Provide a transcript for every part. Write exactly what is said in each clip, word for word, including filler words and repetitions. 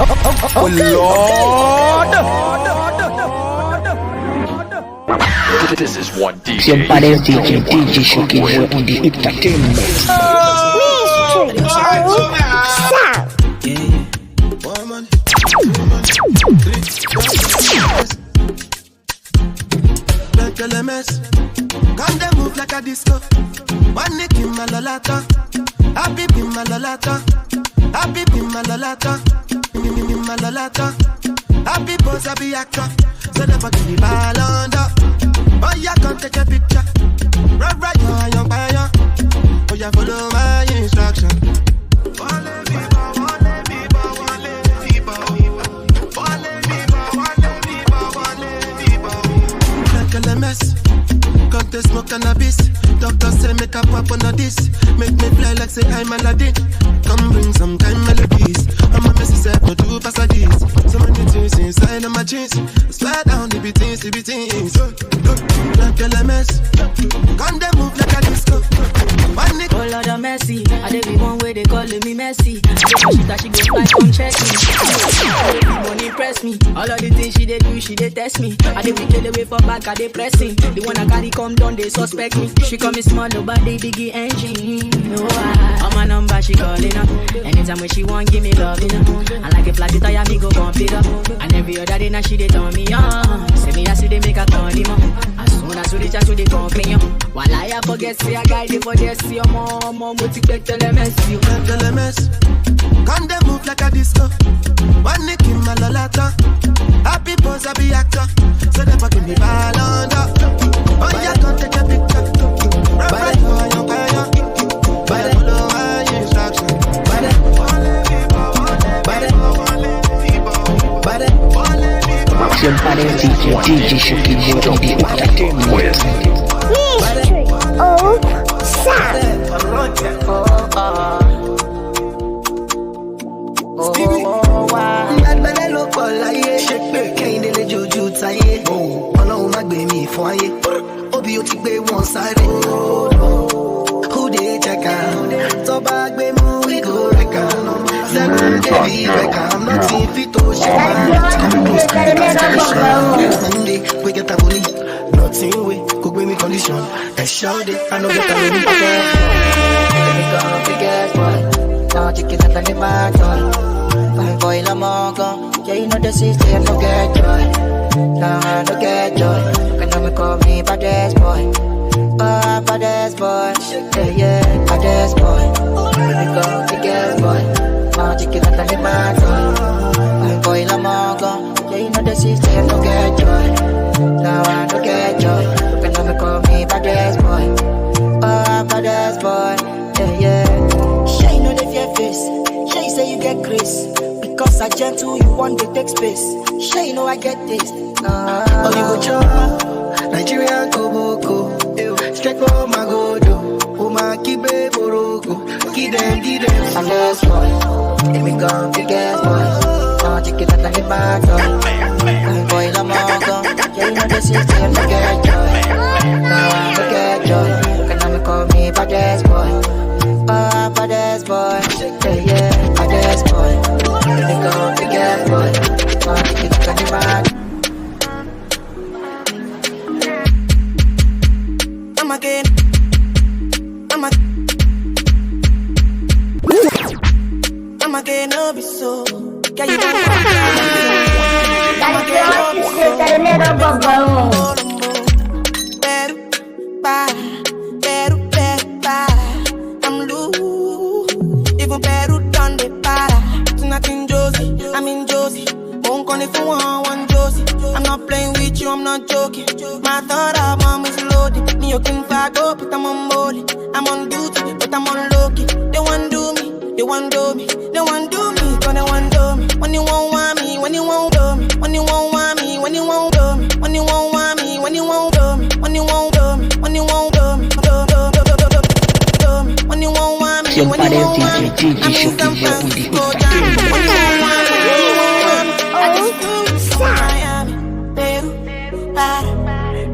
Oh Lord! This is one D J. Siempre D J, D J Shoki Boy on the entertainment. Mystery. Oh, sound. L M S. Come dey move like a disco. One nick in my lolata. Happy be my lolata. Happy be my lolata. Be, be, be my lolata. Happy boss, I be actor. So the fuck be ball under. Oh, yeah, come take a picture. Right, right, yo, young fire. Oh, yeah, follow my instruction. Like L M S, come to smoke cannabis. Doctor say make a pop on this. Make me fly like say I'm Aladdin. Come bring some kind melodies. I'm a messy self, no do pass like this. So many things inside of my jeans. Swear down the beatings, the beatings. Like L M S, come dey move like a disco. One nick. Oh Lord of mercy, I dey be one way they calling me Messi. I dey push it that she go fight, come check me. Money press me, all of the things she dey do, she dey test me. I dey wicked away for back, I dey pressing. The one I carry come down, they suspect me. She call me small, nobody biggie engine. No, I, on my number, she calling up. Anytime when she want, give me love, you know. I like a flat tire, me go pump it up. And every other day now she dey turn me on. Say me I see they make a call him up. As soon as we reach out to the company, while I forget, see a guy dey for there, see a mom, mom, what you get, L M S, you. L M S, come dey move like a disco. One nick in my lolata. Happy boss, I be actor. So the fucking me ball under. Oh, yeah, come take a picture. Right, right, oh, yeah, oh, yeah. Follow my instruction. Siempre D J, D J Shoki Boy on the entertainment. Mystery of Sound. Stevie. Bad belle ló pọ̀ láyé. Ṣé pé kẹ́hìndé lè jojú táyé? Ọlọ́run má gbé mi fún ayé. Obi ó ti gbé wọn sáré. Who dey check am? Tó bá gbé mú, we go wreck am. Seven K B wreck am. Nothing fit to shake am. Monday, we get a bully. Nothing we go gbé mi condition. Ẹ ṣọ́ de, I no get a bully. Baby, come biggest boy. Now chicken at the mad boy. Fine boy, no more gun. Yeah, you know the system, no get joy. Nah, no get joy. Can you call me baddest boy? Oh, baddest boy. Yeah, yeah, baddest boy. Let me go, biggest boy. Now you can let me mad boy. Fine boy, no more gun. Yeah, you know the system, no get joy. Now I no get joy. Can you call me baddest boy? Oh, baddest boy. Yeah, yeah. Shey you know the fear face. Shey you say you get grace. Because I gentle, you want to take space. Shey you know I get this. Ah. Oh, you go chop Nigerian koboko. Ew, straight for my godo. Oh, my kibe boroko. Give them, give them. I'm this boy. Let me go, biggest boy. Now you can let me mad boy. Fine boy, no more gun. Yeah, you know the system, no get joy. Now I no get joy. Can you call me baddest boy? Oh, baddest boy. Yeah, yeah, baddest boy. Let me go, biggest boy. Now you can let me mad. I'm again. I'm a, I'm again, no be so. Can you don't come down so? I'm again, no be so. Better, better, better. I'm loose. Even better, done the para. Nothing Josie, I'm in Josie. Won't call if you want one Josie. I'm not playing with you, I'm not joking. My thought of mom is loaded. Me, you can fuck up, but I'm on molly. I'm on duty, but I'm on low key. They want do me, they want do me, they want do me, gonna want do me. When you won't want me, when you won't do me, when you won't want me, when you won't do me, when you won't want me, when you won't do me, when you won't do me, when you won't do me, do, do, do, do, do, do, do me, when you won't want me, when you won't want me. I'm in San Francisco, yeah. When you won't want me, when you won't want me, I just flew to Miami, Peru, para,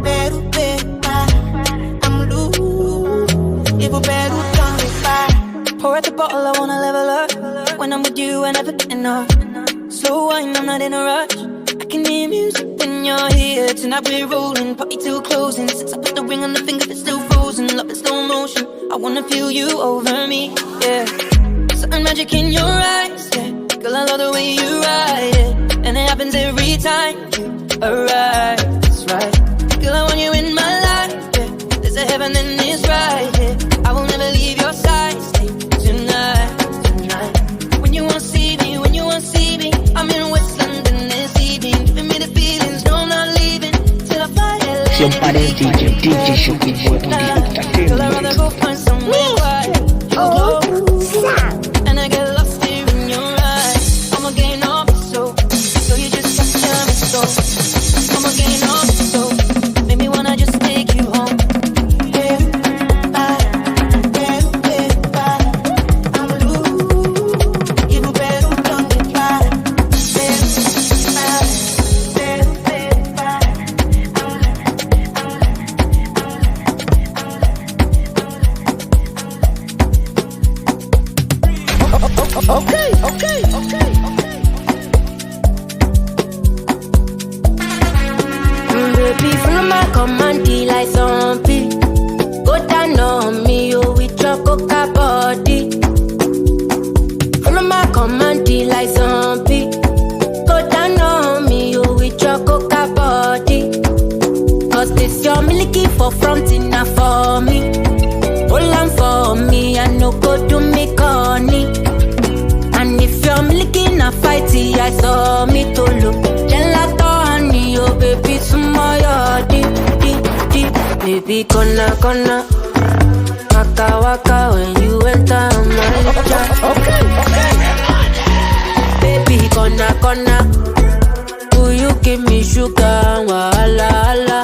Peru, Peru, para. I'm loose, even Peru, don't be para. Pour out the bottle, I wanna level up. When I'm with you, I never get enough. Slow wine, I'm not in a rush. I can hear music when you're here. Tonight we're rolling, party till closing. Since I put the ring on the finger, it's still frozen. Love in slow motion. I wanna feel you over me, yeah. Certain magic in your eyes, yeah. Girl, I love the way you ride it. And it happens every time you arrive, that's right. Girl, I want you in my life, yeah. There's a heaven and it's right here. I will never leave your side. Stay tonight, tonight. When you wanna see me, when you wanna see me, I'm in West London this evening. Giving me the feelings, no, I'm not leaving till I fly L A. Somebody D J, D J Shoki Boy on the entertainment. Girl, I'd rather go find somewhere quiet. Oh, Sam. And I get lost here in your eyes. I'ma gain all my soul. So you just got to tell me so. I'ma gain all my soul. Make me wanna just take you home. Okay, okay, okay, okay. Mm, baby, follow my command, like zombie. Go down on me, oh, with your coca body. Follow my command, like zombie. Go down on me, oh, with your coca body. 'Cause this your milky for front enough for me. Hold on for me, I no go do me corny. And if you're milky na fight, I saw me to look. Gelato honey, oh baby, small your di, di, di. Baby, gonna, gonna. Waka, waka when you enter my licha. Okay, okay. Baby, gonna, gonna. Do you give me sugar and wahala, hala?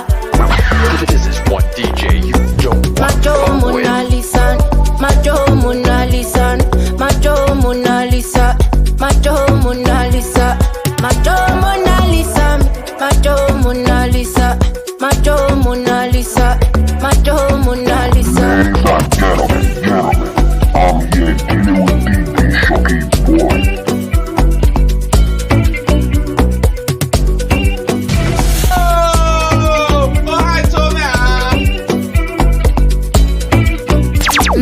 This is one D J you don't want to fuck with. Macho Mona Lisa, Macho Mona Lisa, Macho Mona Lisa, Macho Mona Lisa, Macho Mona Lisa, Macho Mona Lisa, Macho Mona Lisa, Macho Mona Lisa. Ladies and gentlemen, gentlemen, I'm here dealing with D J Shoki Boy. Oh, alright, so man.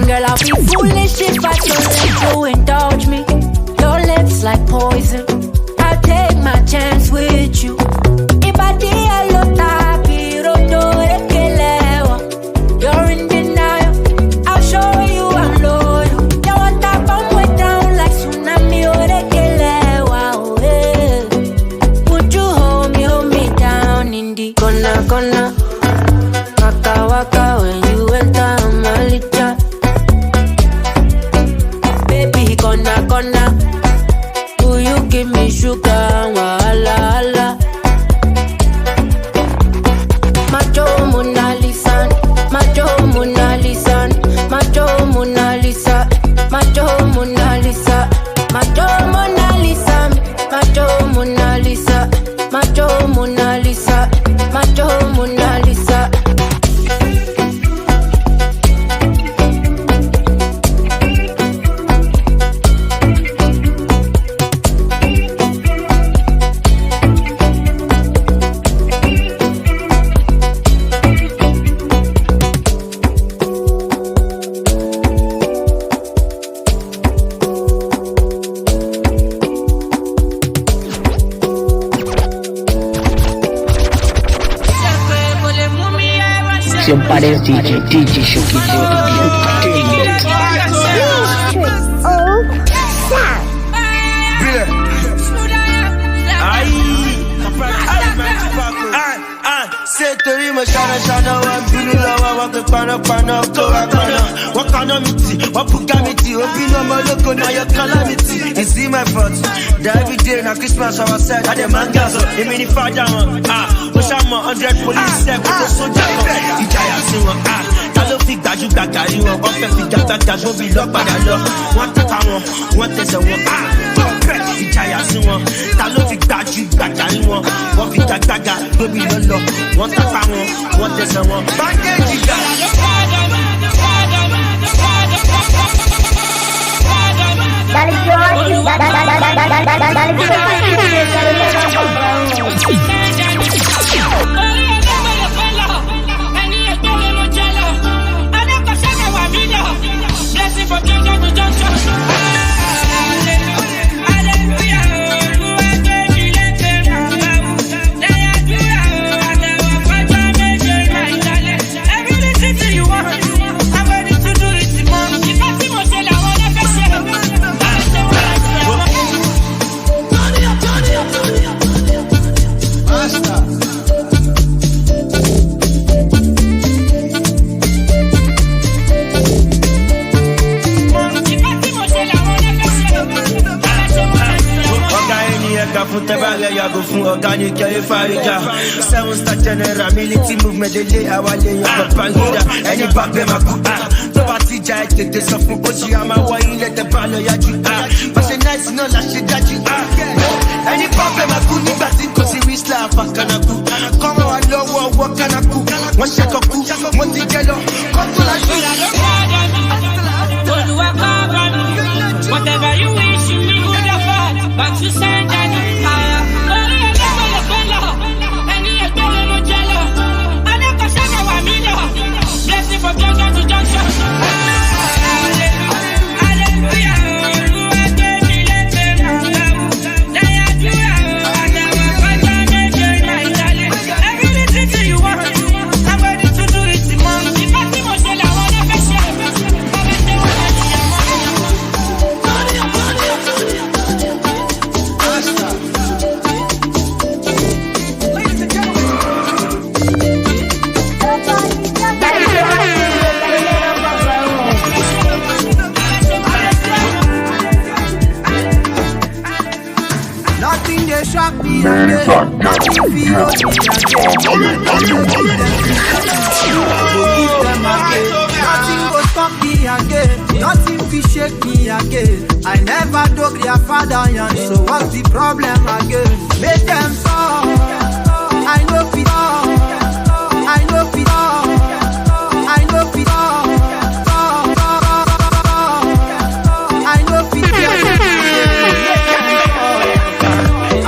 Girl, I'll be foolish if I don't let you indulge me. Your lips like poison. I'll take my chance with you. Ìbàdí ẹ ló ta bí rodo ekele wa. You're in denial. I'll show you I'm loyal. Your water come way down like tsunami. Orekele wa, oh, eh. Would you hold me, hold me down in the corner, corner? Waka, waka when you enter my licha. Baby, corner, corner. Do you give me sugar and wahala, hala? Macho Mona Lisa, Macho Mona Lisa, Macho Mona Lisa, Macho Mona Lisa, Macho Mona Lisa, Macho Mona Lisa, Macho Mona Lisa, Macho Mona Lisa. Somebody's D J, D J Shoki Boy, the entertainment. Aye. Aye. Say torí mo ṣáná ṣáná, wọ́n bínú lọ́wọ́, wọ́n pe panápaná kó wá paná. Wọ́n kaná mi tì, wọ́n bùgá mi tì, òbí náà mọ́ lóko náà yọ calamity. Is it my fault? That every day na Christmas our side, I dey man gas up. Èmi ni father wọn, ah, mo ṣá mọ hundred police ẹ̀ kó tó sójà kan. Ìjayà sí wọn, ah, ta ló fi gbajúgbajà rí wọn? Wọ́n fẹ́ fi gàgbàgà sóbì lọ́padà lọ. Wọ́n tàpá wọn, wọ́n tẹsẹ̀ wọn, ah, tó bẹ̀ ìjayà sí wọn. Ta ló fi gbajúgbajà rí wọn? Wọ́n fi gàgbàgà sóbì lọ́lọ́. Wọ́n tàpá wọn, wọ́n tẹsẹ̀ wọn. Bandage ìjà. That is your, that, that, that, that, that, that, that, that, Oga, any ega fún tẹ́bàrẹ̀ yàgò fún ọ̀gá ní kẹ́lẹ́ fàrígà. Seven star general military movement dey lay our lane for Bangida. Any bad bẹ́ẹ̀ máa kú. Ah, tó bá ti jà ẹ́ tètè sọ fún oṣù àmà wọ ilé tẹ́ bá lọ yájú. Ah, bá ṣe nice náà la ṣe dájú. Ah, any bad bẹ́ẹ̀ máa kú nígbà tí kò sí Wisla àfàkànàkú. Kọ́mọ wa lọ́wọ́ ọwọ́ kánákù. Wọ́n ṣe kọ́kú, wọ́n ti jẹ lọ. Kọ́kú la ṣe. Olúwa cover me. Whatever you wish me, good or bad, but you send any power. Orí ẹgbẹ́ wo lè pẹ́ lọ? Ẹni ẹgbẹ́ wo ló jẹ lọ? Adékọ̀ṣẹ́ náà wà mí lọ. Blessing from junction to junction. Hallelujah. Hallelujah. Olúwa gbé mi lékè, màmá. Nothing dey shock me again. Nothing fit hold me again. I go give them again. Nothing go stop me again. Nothing fit shake me again. I never dog their father yan, so what's the problem again? Make them talk. I know fit talk. I know fit talk. I know fit talk. I know fit talk.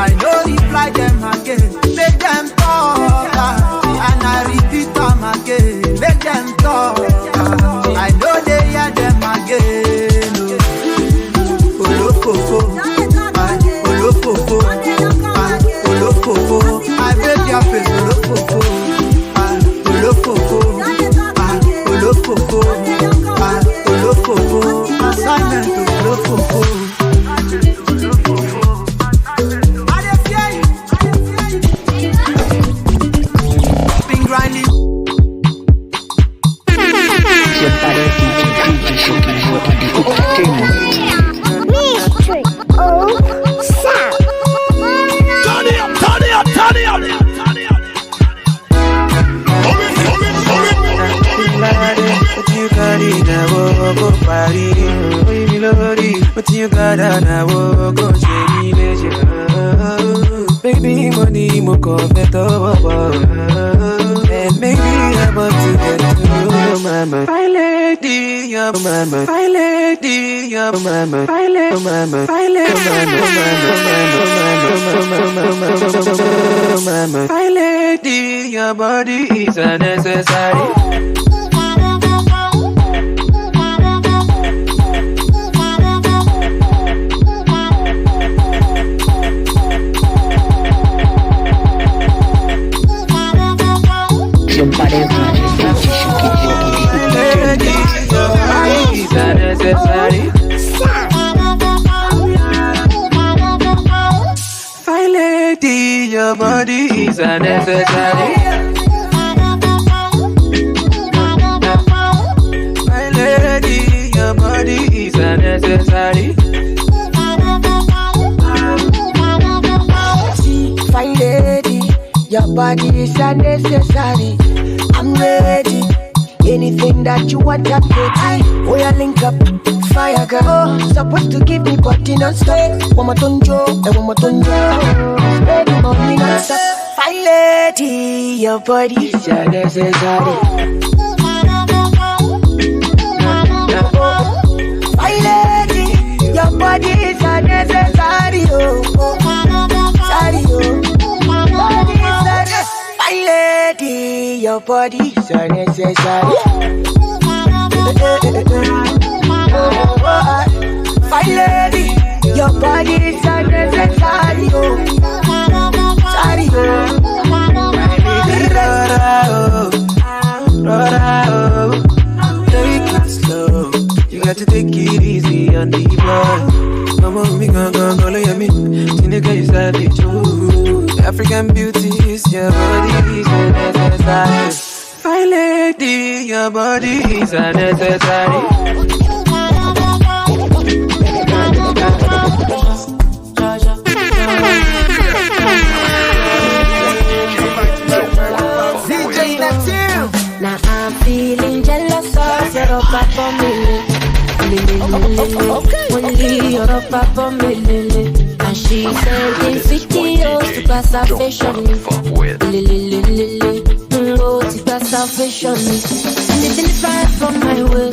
I no reply them again. Make them talk, ah, and I repeat them again. Make them talk, ah, I know they hear them again. Oh. Olofofo, ah, olofofo, ah, olofofo. I break your face, olofofo, ah, olofofo, ah, olofofo, ah, olofofo. Assignment, olofofo. Been grinding. Mystery. Oh, sound. Turn it up, turn it up, turn it up. Wetin you got in a walk, go party. Wetin you got in a walk, go shady. Baby, money, mo kàn fẹ́ tọwọ́ bọ̀. And maybe I want to get to know your mama. My lady, your mama. My lady, your mama. My lady, your mama. My lady, your mama. My lady, your body is unnecessary. Your body is unnecessary. Fine lady, your body is unnecessary. Fine lady, your body is unnecessary. See, fine lady, your body is unnecessary. I'm ready. Anything that you want, I'm ready. Oh, yeah, link up. Fire girl, supposed to give me body non-stop. One more tonjo, and one more tonjo. Spend money non-stop. Fine lady, your body is unnecessary. Fine lady, your body is unnecessary. Oh. Your body is unnecessary. Fine lady, your body is unnecessary. Oh. Sorry, oh. Rọra o, rọra o, take it slow. You got to take it easy on the boy. Mama, mi gangan, go look at me. Teenage girl, you said it too. African beauty is your body is unnecessary. Fine lady, your body is unnecessary. Now I'm feeling jealous of your Papa Mili. Only your Papa Mili. And she said in videos to pass her fashion. Lily, lily, lily. Oh, to pass salvation. And they deliver from my way.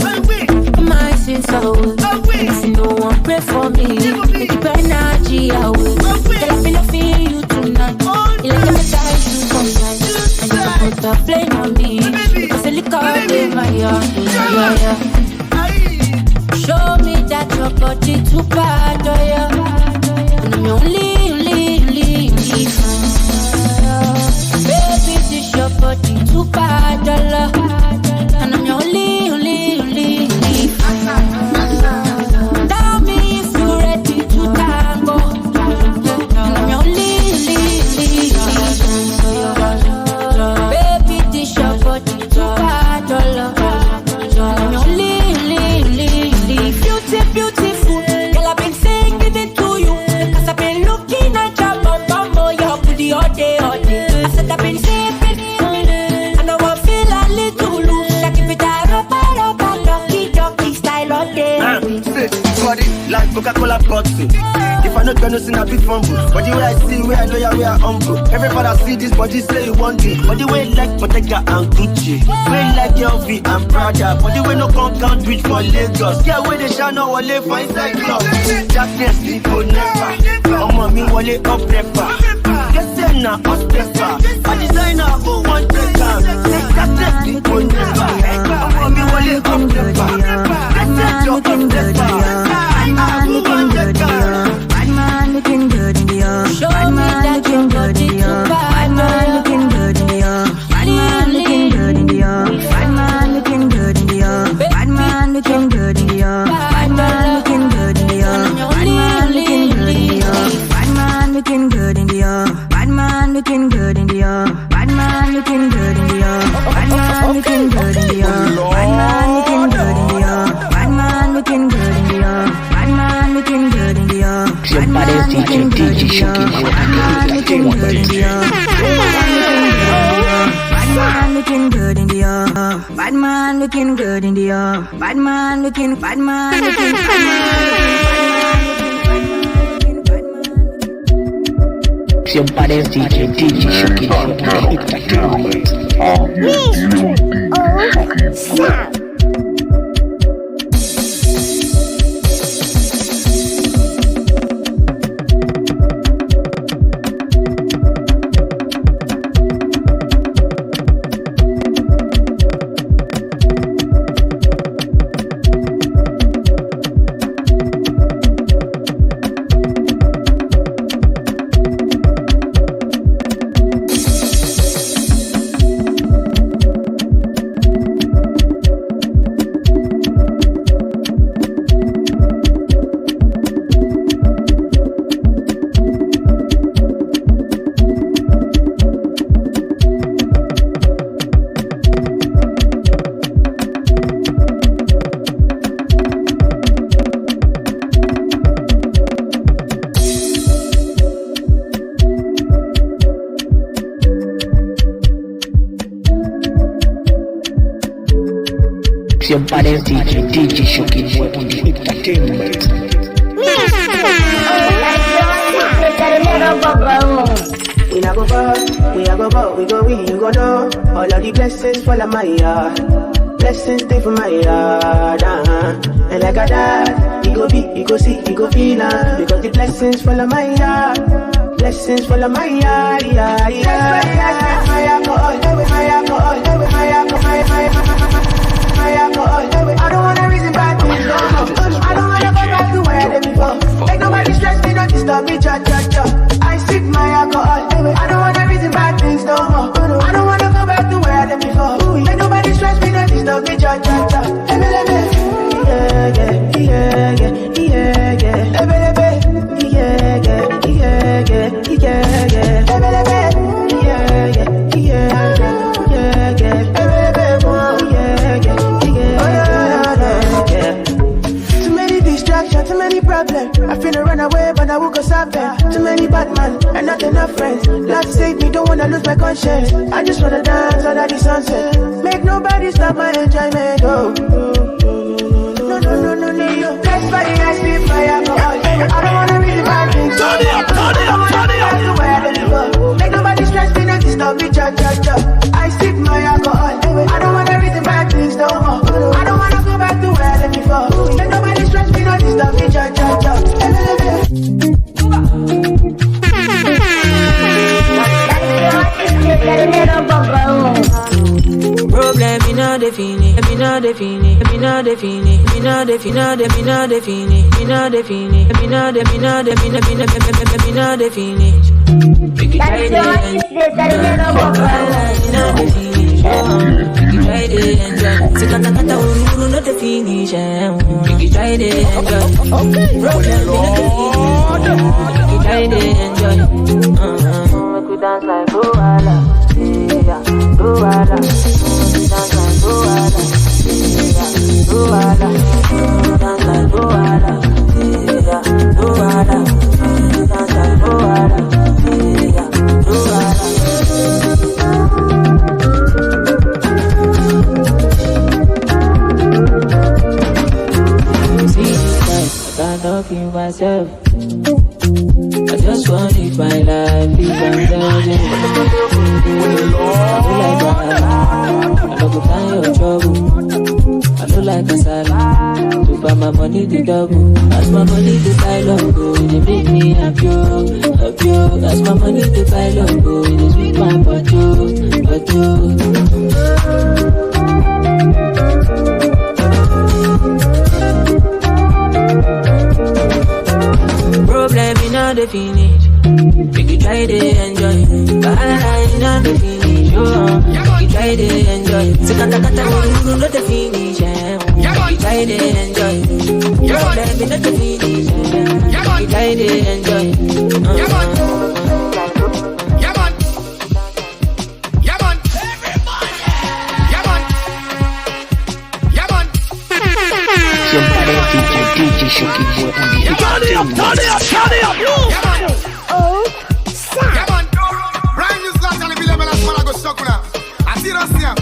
From my sins away. If you no one pray for me, make it burn energy away. Tell me nothing you tonight. You like a die you sometimes. And you put a flame on me. Because the liquor in my yard. Yeah, yeah. Show me that your body too bad, oh yeah. And I'm your only, only, only, only fan. Baby, this your body too bad, oh yeah. And I'm your only, only, only, only fan. Tell me if you ready to tango. And I'm your only, only, only, only fan. Baby, this your body too bad, oh yeah. Only, only, only, only. Beauty, beautiful. Girl, I've been saying give it to you. Cause I've been looking at your bum bum, oh, your booty all day, all day. I said I've been saying pretty, and I want feel a little loose. I give it a rubber, rubber, ducky, ducky style all day. Uh, sit, body like Coca-Cola bottle. If I not gonna sin, I be fumble. But the way I see, where I know ya, where I humble. Everybody see this body say you want it. But the way like Bottega and Gucci. Way like L V and Prada. But the way no come count rich for Lagos. Yeah, where they shine no wale for inside club. Darkness, people never. Ọmọ mi wọlé up never. Kẹsẹ̀ na up never. A designer who want better. Darkness, people never. Ọmọ mi wọlé up never. Kẹsẹ̀ jọ up never. Designer who want better. Bad man looking good in the air. Bad man looking good in the air. Bad man looking good in the air. Bad man looking good in the air. Bad man looking good in the air. Bad man looking good in the air. Bad man looking good in the air. Bad man looking good in the air. Bad man looking good in the air. Bad man looking good in the air. Bad man looking good in the air. Bad man looking good in the air. Bad man looking good in the air. Bad man looking good in the air. Bad man looking good in the air. Your baddest D J, D J Shoki. Bad man looking good in the air. Bad man looking good in the air. Bad man looking good in the air. Bad man looking, bad man looking, bad man looking, bad man looking, bad man looking. Your baddest D J, D J Shoki. Entertainment. Your baddest D J, D J Shoki Boy on the entertainment. We not go far, we a go far, we go win, you go know. All of the blessings fall on my yard. Blessings stay for my yard, uh-huh. And like I die, you go be, you go see, you go feel, uh, because the blessings fall on my yard. Blessings fall on my yard, yeah, yeah. Fire go all the way, fire go all the way. I feel to run away, but I will go somewhere. Too many bad men and not enough friends. Love save me, don't wanna lose my conscience. I just wanna dance under the sunset. Make nobody stop my enjoyment. Oh, no, no, no, no, no, no. That's why I sleep my alcohol. I don't wanna be the bad things. Turn it up, turn it up, turn it up. Make nobody stress me, not disturb me, cha, cha, cha. I sip my alcohol. I don't wanna reason bad things no more. I don't wanna go back to where I left before. Make nobody stress me, not disturb me, cha, cha, cha. Problem, you know the finish, you know the finish, you know the finish, you know the finish, you know the finish, you know the finish, you know the finish, you know the finish, you know the finish, you know the finish. Make you try the enjoy. You know the finish, oh. Make you try the enjoy. Say kata kata uru uru, not the finish, eh. Make you try the enjoy. Okay. Problem, you know the finish, oh. Make you try the enjoy. Uh-huh. Make we dance like Luala, yeah, Luala. Make we dance like Luala, yeah, Luala. Make we dance like Luala, yeah, Luala. Make we dance like Luala, yeah, Luala. See this life, I cannot kill myself. I just want live my life, live and enjoy. I don't like that. I don't go find your trouble. I don't like kasala. To find my money, the double. As my money, the pile up, go. They make me happy, oh, happy, oh. As my money, the pile up, go. They sweet my body, oh, body, oh. Problem, you know the finish. Make you try the enjoy. Wahala, you know the finish. Oh, make you try the enjoy. Say kata kata uru uru, not the finish, eh. Make you try the enjoy. Problem, you know the finish, eh. Make you try the enjoy. Uh-huh. Yeah, man. Everybody. Yeah, man. Yeah, man. Somebody D J, D J Shoki Boy on the entertainment. Turn it up, turn it up, turn it up. Yeah, man. Oh, yeah, man. Brand new Zlatan, the Billy Bella Small, I go shock una. I see don't see him.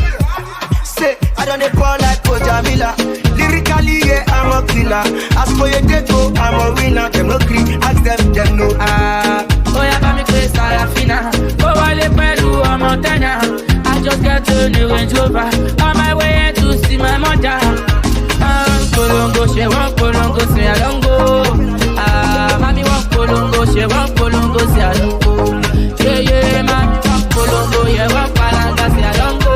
Say, I don't dey ball like Kojamila. Lyrically, yeah, I'm a killer. As for your day go, I'm a winner. Dem no gree, ask them, dem no ah. Oh yeah, buy me Chris Arafina. Go wale pẹ̀lú ọmọ tẹ́nà. I just get a new Range Rover. On my way to see my mother. Ah, polongo, she want polongo, say I don't go. Ah, mommy want polongo, she want polongo, say I don't go. Yeah, yeah, mommy want polongo, yeah, want palanga, say I don't go.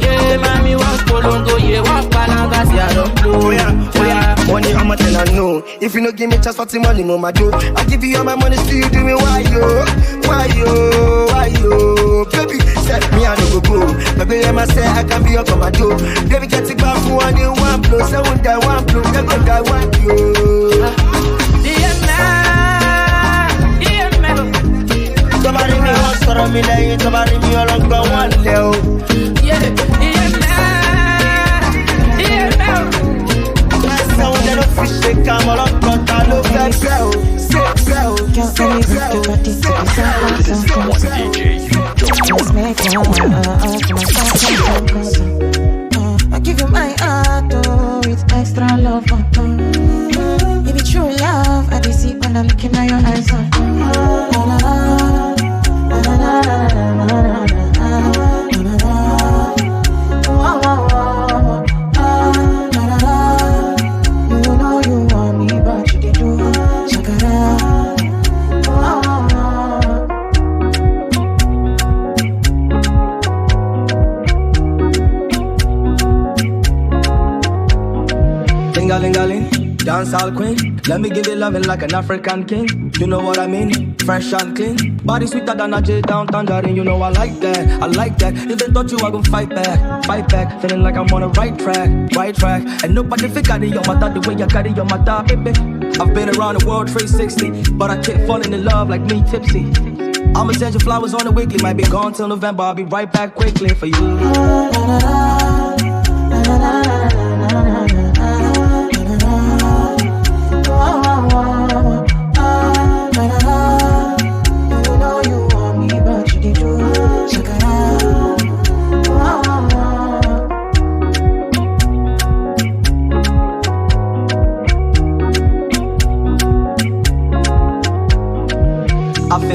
Yeah, mommy want polongo, yeah, want palanga, say I don't go. Oh yeah, oh yeah, money, I'm a tenor, no. If you no give me chance for the money, mo ma do. I give you all my money, still you do me why yo, why yo, why yo, baby, set me I no go go. Baby, let me say I can be your commando. Baby, get it back for one in one blow, seven die one blow, they go die one yo. Tó bá rí mi, wọ́n sọ̀rọ̀ mi lẹ́yìn, tó bá rí mi, ọlọ́gbọ́n wọn lẹ̀ o. Yeah, yeah, yeah. Sound that don't fish they come all up, but I love that girl. Say girl, say girl, say girl. Just make one, uh, uh, uh, uh, uh, uh, uh. I give you my heart, oh, with extra love, oh, oh. Give it true love, I dey see when I'm looking at your eyes, oh. You know you want me, but you dey do shakara. Ting-a-ling-a-ling, dancehall queen. Let me give you loving like an African king. You know what I mean? Fresh and clean. Body sweeter than a J down tangerine. You know I like that. I like that. If they touch you, I gon' fight back. Fight back. Feeling like I'm on the right track. Right track. And nobody fi carry your matter the way I carry your matter, baby. I've been around the world three sixty, but I keep falling in love like me tipsy. I'ma send you flowers on the weekly. Might be gone till November. I'll be right back quickly for you. Why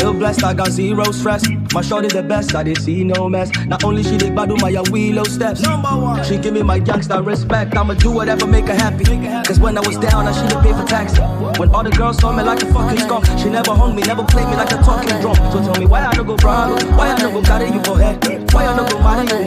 So blessed, I got zero stress. My shorty the best, I didn't see no mess. Not only she did badu my willow steps. Number one. She give me my gangsta respect. I'ma do whatever make her happy. Cause when I was down, I should have paid for taxi. When all the girls saw me like a fucking skunk, she never hung me, never played me like a talking drum. So tell me why I don't go problem, why I don't go carry you for head, why I don't go marry you.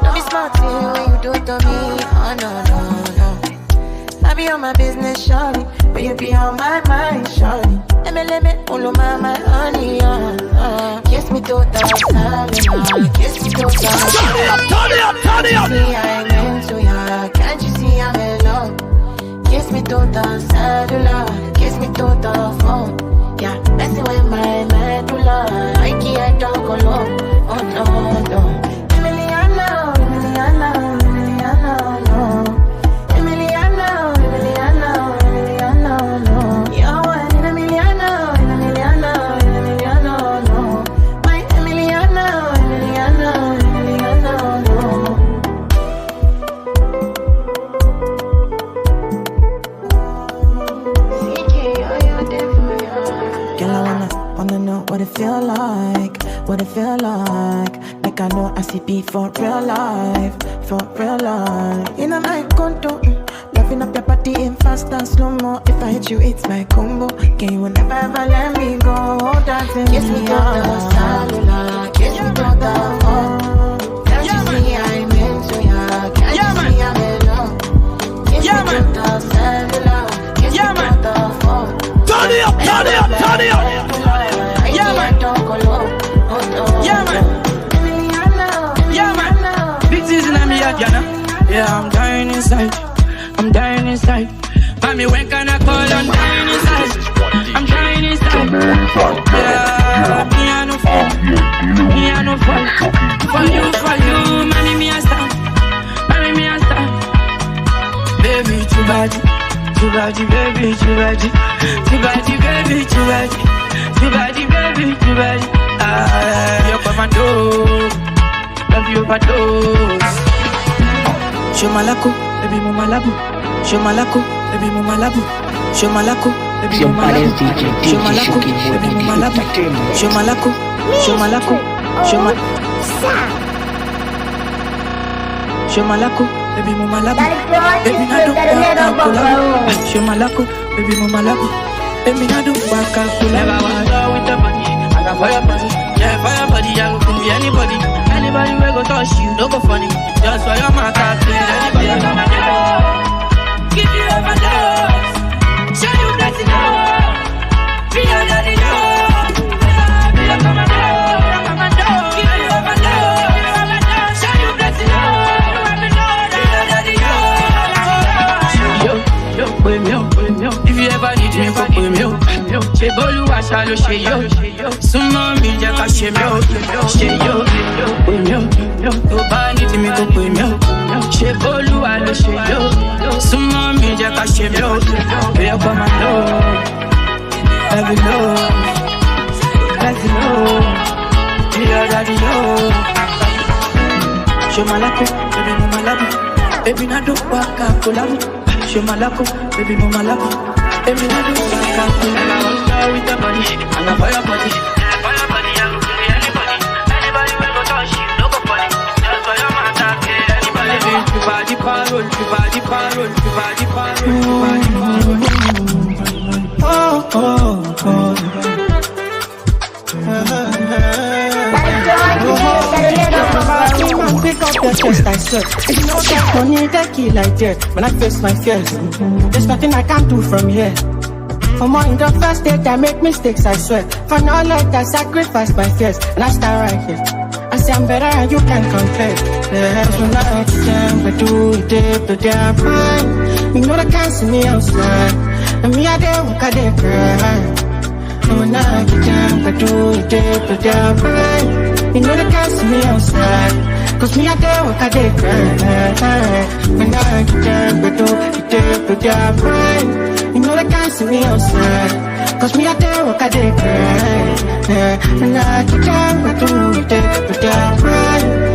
Don't be smart when you do to me. Oh no, no, no. I be on my business, shawty, but you be on my mind, shawty. Let me, let me, all of my, my honey, uh, uh. Kiss me to the side, uh, kiss me to the side. Turn it up, turn it up, turn it up. See, I'm into ya. Can't you see I'm in love? Kiss me to the cellular, kiss me to the phone. Yeah, messing with my medulla. I can't talk alone. Oh no, no. Emiliano, Emiliano, Emiliano, no. Emiliano, Emiliano, Emiliano, no. You're one in a million, in a million, in a million, no. My Emiliano, Emiliano, Emiliano, no. Girl, I wanna, wanna know what it feel like, what it feel like. Like I know I see be for real life, for real life. In a my condo, mm, loving up your body in fast and slow mo. If I hit you, it's my combo. Can you never ever let me go? Dancing kiss me to the cellular, kiss me to the phone. Can't you see I'm into ya? Can't you see I'm in love? Kiss me to the cellular, kiss me to the phone. Turn it up, turn it up, turn it up. Yeah, man. Yeah, man. Yeah, man. Big things in my head, you know. Yeah, I'm dying inside. I'm dying inside. Mommy, when can I call? I'm dying inside. I'm dying inside. Yeah, me, I no fall. Me, I no fall. For you, for you, mommy, me, I stand. Mommy, me, I stand. Baby, too bad. Too bad, baby, too bad. Too bad, baby, too bad. Too bad, baby, too bad. Ah, your commando. Love you overdose. Show Malako, baby, mo malabu. Show Malako, baby, mo malabu. Show Malako, baby, mo malabu. Show Malako, baby, mo malabu. Show Malako, show Malako, show Malako. Show Malako, baby, mo malabu. Baby, na do waka kulabu. Show Malako, baby, mo malabu. Baby, na do waka kulabu. Never want to with the money. I got fire body. Yeah, fire body. I go be anybody. Anybody we go touch you, no go funny. Just for your mouth, I feel anybody. Give you overdose. Show you blessing. If you ever need me, go pè mí o. Ṣé bólúwa ṣá ló ṣe yó? Súnmọ́ mi, jẹ́ ká ṣe mí o. Ṣé yó? Pè mí o. Tó bá need mi, go pè mí o. Ṣé bólúwa ló ṣe yó? Súnmọ́ mi, jẹ́ ká ṣe mí o. Bóyá kọ́ máa lọ. Let me know. Let me know. You already know. Show Malako, baby, mo malabu. Baby, na do waka kulabu. Show Malako, baby, mo malabu. Baby, na do waka kulabu. And I want you with the body, and I fire body. Fire body, I go kill anybody. Anybody we go touch you, no go funny. Just for your mouth, I kill anybody. Baby, you body parole, you body parole, you body parole, you body parole. Oh, oh, oh. Pick up your chest, I swear. If you don't get money, they kill like dirt. When I face my fears, there's nothing I can do from here. For more in the first stage, I make mistakes, I swear. For no light, I sacrifice my fears, and I stand right here. I say I'm better and you can compare. Yeah, so now it's time to do it, but they're fine. You know they can't see me outside. And me, I dare walk, I dare cry. When I get down, I do it, but they're fine. You know they can't see me outside. Cause me, I dare walk, I dare cry. When I get down, I do it, but they're fine. You know they can't see me outside. Cause me, I dare walk, I dare cry. Yeah. When I get down, I do it, but they're fine.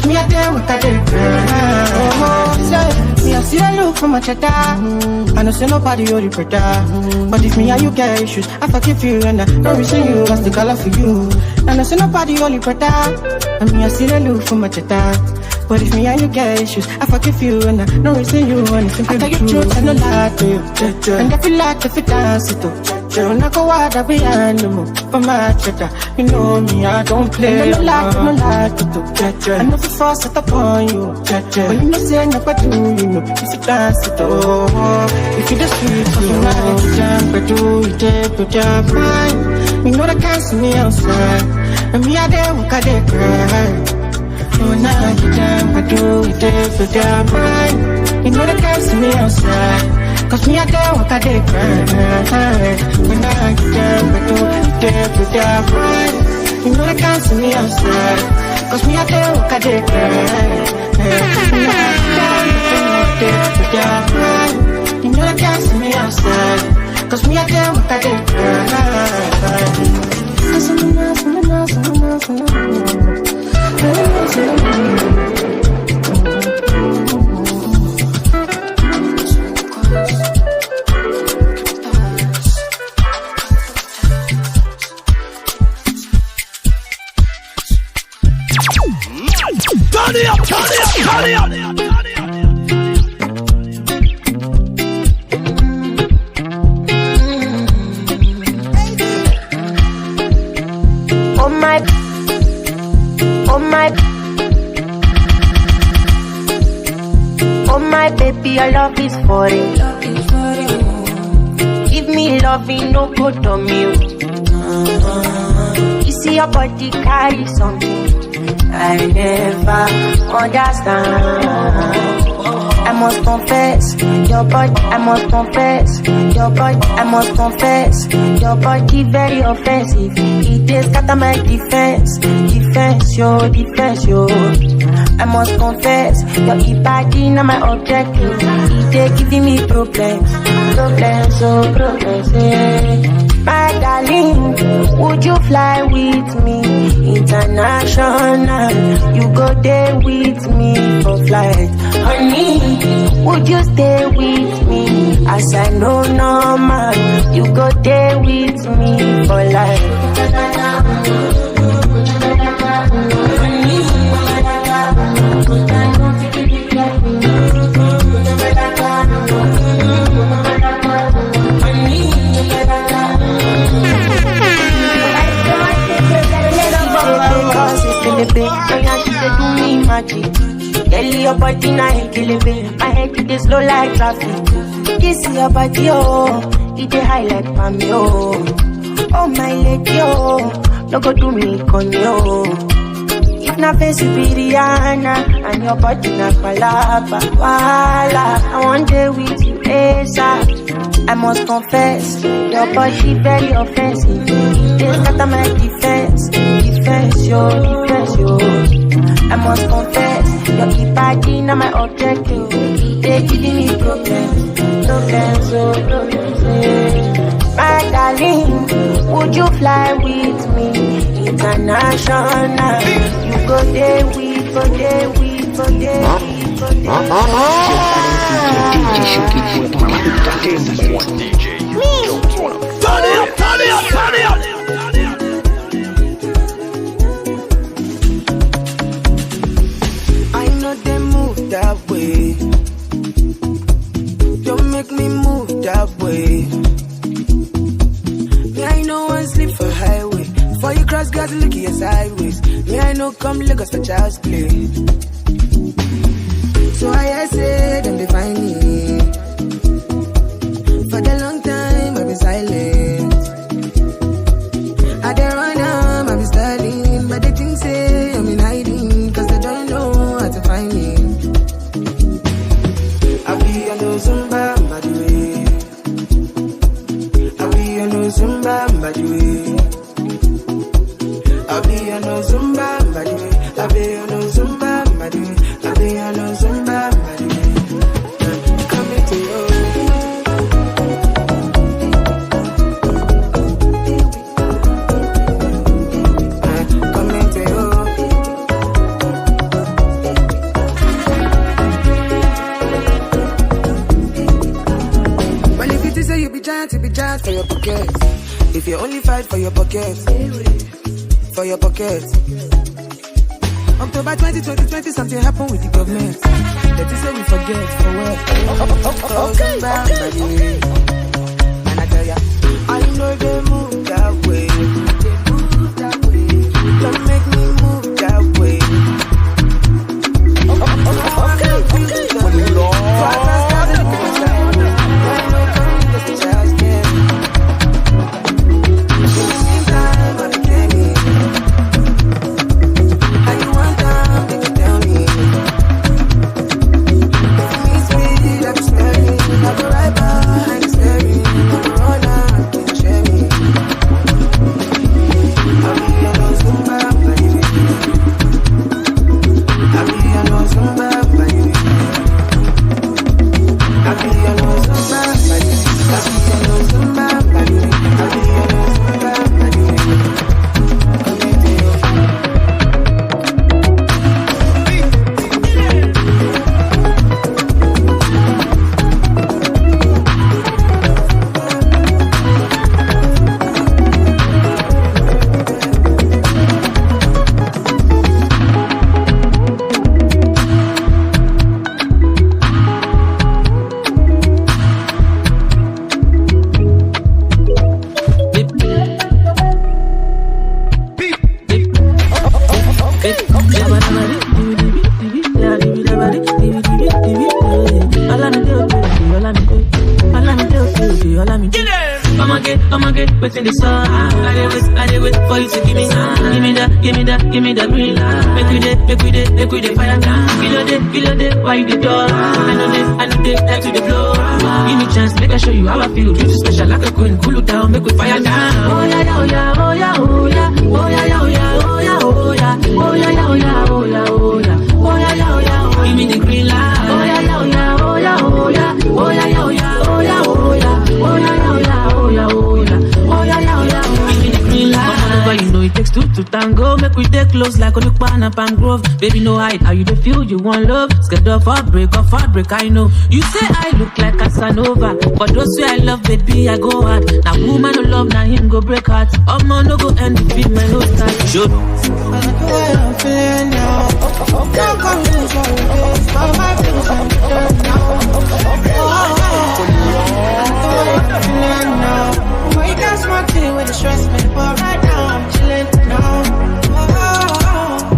Me, I dey work, I dey grind. Oh, say, me, I see the look for my cheddar. I know say nobody hold it, brother. But if me and you get issues, I forgive you and I no reason you, I still color for you. I know say nobody hold it, brother. And me, I see the look for my cheddar. But if me and you get issues, I forgive you and I no reason you, and it's simply I tell you truth, I no lie to you. And every lie, if you dance it up. Sure, not go out, I be animal for my cheddar. You know me, I don't play. No lie, no lie, to do. I know the force it upon you. But you know say no, but do you know? If you dance it up, if you the street, you know. Jump, but do you take the jump, man? You know the cast me outside. And me, I dey work, I dey grind. You know you jump, but do you take the jump, man? You know the cast me outside. 'Cause me, I dey work, I dey grind. When I get down, I do it there with their mind. You know they can't see me outside. 'Cause me, I dey work, I dey grind. When I get down, I do it there with their mind. You know they can't see me outside. 'Cause me, I dey work, I dey grind. Turn it up, turn it up, turn it up. Oh my, oh my, oh my baby, your love is foreign. Give me loving, no go to me. You see your body carry something I never understand. I must confess, your body, I must confess, your body, I must confess, your body very offensive. It dey scatter my defense, defense, yo, defense, yo. I must confess, your body na my objective. It dey giving me problems, problems, oh, problems, eh. My darling, would you fly with me international? You go there with me for flight. Honey, would you stay with me? As I know normal, you go there with me for life. Baby, oh yeah, she dey do me magic. Girl, your body na ekelebe. My head it dey slow like traffic. This your body, oh, it dey high like palm, oh. Oh my lady, oh, no go do me conyo. If na face you be Rihanna and your body na palapa, wala. I want dey with you, ASAP. I must confess, your body very offensive. It dey scatter my defense, defense, yo, defense, yo. I must confess, your body na my objective. It dey giving me problems, problems, oh, problems, eh. My darling, would you fly with me international? You go there with, go there with, go there with, go there with. Turn it up, turn it up, turn it up. I know they move that way. Don't make me move that way. Me, I know one sleep for highway. Before you cross, got to look you sideways. Me, I know come Lagos for child's play. So I say them define me. For the long time I've been silent. I dey run am, I be styling, but they think say I'm in hiding, 'cause they don't know how to find me. I be on the Zumba, by the way. I be on the Zumba, by the way. I be on the Zumba, by the way. I be on the Zumba, by the way. I be on the Zumba, by the way. Coming to you. You only fight for your pocket. For your pocket. October twenty twenty, twenty something happened with the government. That is what we forget for what? Okay, okay, okay. And I tell ya, I know they move that way. They move that way. Don't make me move that way. Okay, okay. I'ma get, I'ma get, waiting the sun. I dey wait, I dey wait for you to give me, give me that, give me that, give me that green light. Make we dey, make we dey, make we dey fire down. Kilo dey, kilo dey, why you dey dull? I know dey, I know dey, like to the blow. Give me chance, make I show you how I feel. Treat you special like a queen, cool it down, make we fire down. Oh yeah, yeah, oh yeah, oh yeah, oh yeah, oh yeah, yeah, oh yeah, oh yeah, oh yeah, oh yeah, oh yeah, oh yeah, oh yeah, oh yeah, oh yeah, oh yeah, oh yeah, oh yeah, oh yeah. Give me the green light. Oh yeah, yeah, oh yeah, oh yeah, oh yeah, oh yeah, yeah, oh yeah, oh yeah, oh yeah, oh yeah, oh yeah, oh yeah, oh yeah, oh yeah, oh yeah, oh yeah, oh yeah, oh yeah. Give me the green light. Come on over, you know it takes two to tango. Make we dey close like Olukpana Palm Grove. Baby, no hide. How you dey feel? You want love? Scared of heartbreak, of heartbreak. I know. You say I look like Casanova, but those way I love, baby, I go hard. Now woman no love, now him go break heart. Omo no go end the film, I no start. Show.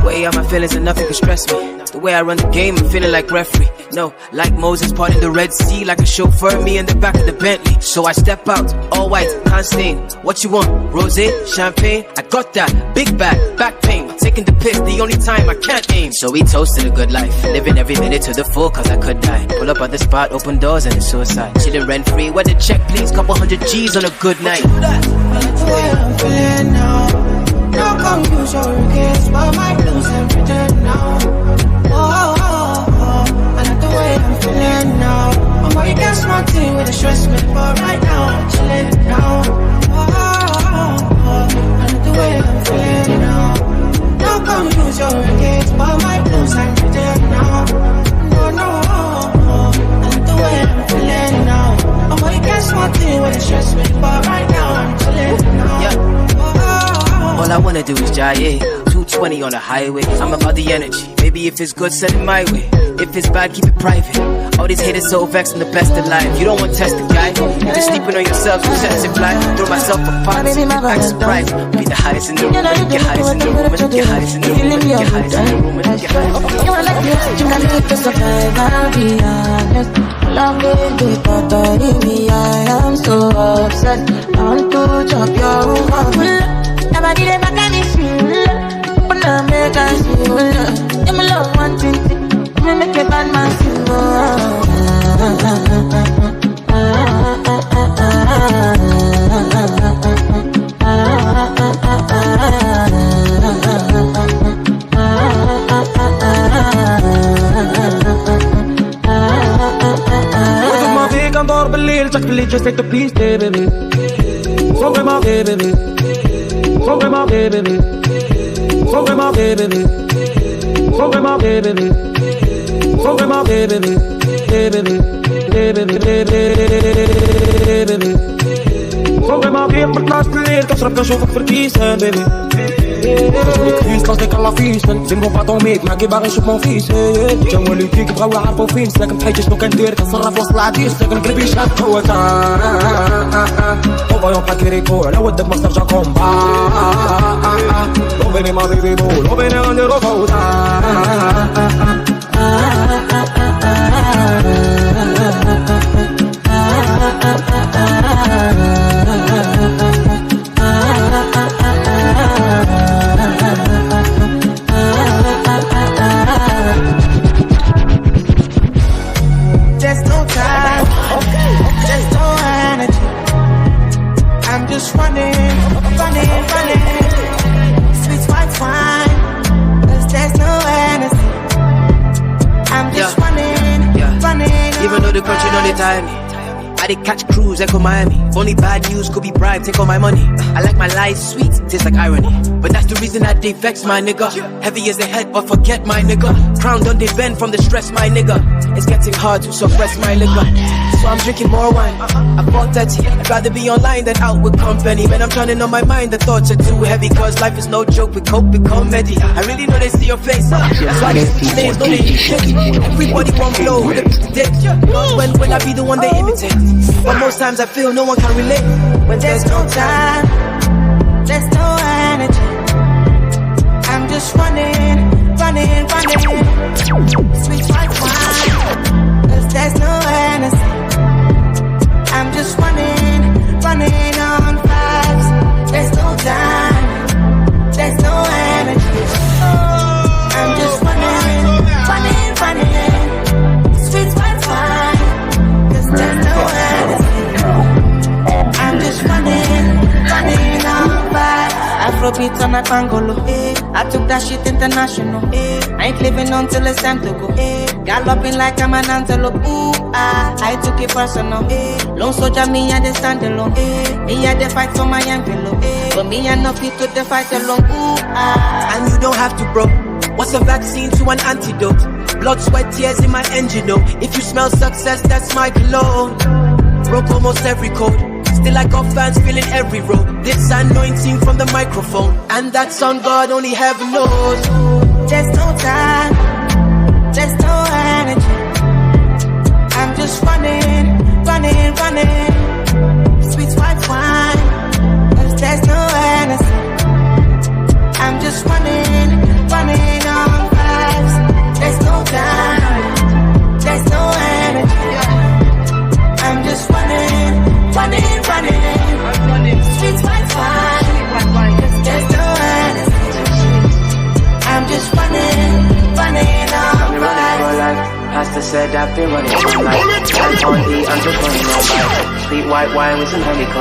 Way how my feelings and nothing can stress me. The way I run the game, I'm feeling like referee. No, like Moses parting the Red Sea, like a chauffeur, me in the back of the Bentley. So I step out, all white, can't stain. What you want? Rosé, champagne? I got that. Big bag, back pain. Taking the piss, the only time I can't aim. So we toast to the good life. Living every minute to the full, cause I could die. Pull up at the spot, open doors and it's suicide. Chilling rent free, where the check please, couple hundred G's on a good night. That's the way I'm feeling now. No confusion, case for my blues and pretend now. Oh, oh, oh, oh. And that's the way I'm feeling now. I'm gonna get smarty with the stress me, but right now I'm chilling now. Oh, oh, oh, oh. And that's the way I'm feeling now. No confusion, case for my blues and pretend now. No, no, oh, oh, oh. And that's the way I'm feeling now. I'm gonna get smarty with the stress me, but right now I'm chilling now. Yeah. Oh, oh, oh, oh. All I wanna do is Jaye. Two twenty on the highway. I'm about the energy. Baby, if it's good, send it my way. If it's bad, keep it private. All these haters so vexed, I'm the best alive. You don't want test the guy. You just sleeping on yourself, you sensitive life. Throw myself a pot, act surprised. Be the highest in the room, the highest in the room, the highest in the room, the highest in the room, the highest. You are like the oxygen I need to survive, I'll be honest. Love me, but I am so obsessed. I want to chop your heart. Nobody dey back me. Open up, make I see you love. Give me love, one thing, thing. Give me make a bad man sing, oh. With my big and door بالليل تقبلي just take the peace, baby. Funk my baby. Funk my baby. Funk my baby. Funk my baby. Funk my baby. Baby. Baby. Baby. Baby. روبي ما غير ما طلعت الليل، كنشرب كنشوفك في الكيسان، بيبي. كنشوفك في الكيس، طلعت لك على فيسان. زين بون باطون ميك، معاكي باغي نشوف مون فيس، إيه. جا والديك بغاو يعرفوا فين ساكن، حيت شنو كندير، كنصرف وسط العديس، ساكن قلبي شاد قوة. هو يوم حكي ريكو، على ودك ما خرج كومبا. لو بيني ما بيبي بو، لو بيني غنديرو فوضى. There's no time, there's no energy. I'm just running, running, running. Sweet white wine, 'cause there's no energy. I'm just Yeah. running, Yeah. running. Even though the country don't dey tire me, I dey catch cruise, Echo Miami. Only bad news could be bribe, take all my money. I like my life sweet, tastes like irony. But that's the reason I dey vex, my nigga. Heavy as the head, but forget my nigga. Crown done dey bend from the stress, my nigga. It's getting hard to suppress my liquor. So I'm drinking more wine. I bought thirty. I'd rather be online than out with company. Man, I'm drowning on my mind. The thoughts are too heavy. Cause life is no joke. We cope with comedy. I really know they see your face. That's why these names don't they shit. Everybody want blow. Who the dick? When will I be the one they imitate? But most times I feel no one can relate. When there's no time, there's no energy. I'm just running, running, running. Sweet white wine, 'cause there's no energy. I'm just running, running on vibes. There's no time, there's no energy. I'm just running, running, running. Sweet white wine, 'cause there's no energy. I'm just running, running on vibes. Afrobeats on a bangolo, eh. I took that shit international, eh. I ain't living until it's time to go, eh. Galloping like I'm an antelope, ooh, ah. I took it personal, eh. Lone soldier, me, I dey stand alone, eh. Me, I dey fight for my envelope, eh. But me, I no fit to dey fight alone, ooh, ah. And you don't have to, bro. What's a vaccine to an antidote? Blood, sweat, tears in my engine, oh. If you smell success, that's my cologne. Broke almost every code. Still, I got fans feeling every road. This anointing from the microphone. And that's on God, only heaven knows. There's no time, there's no energy. I'm just running, running, running. Sweet white wine, 'cause there's no energy. I'm just running, running on vibes. There's no time, there's no energy. I'm just running, running, running. Streets might find, 'cause there's no energy. I'm just running, running on vibes. Pastor said I've been running all night. I'm on E, I'm just running all night. Sweet white wine with some honeycomb.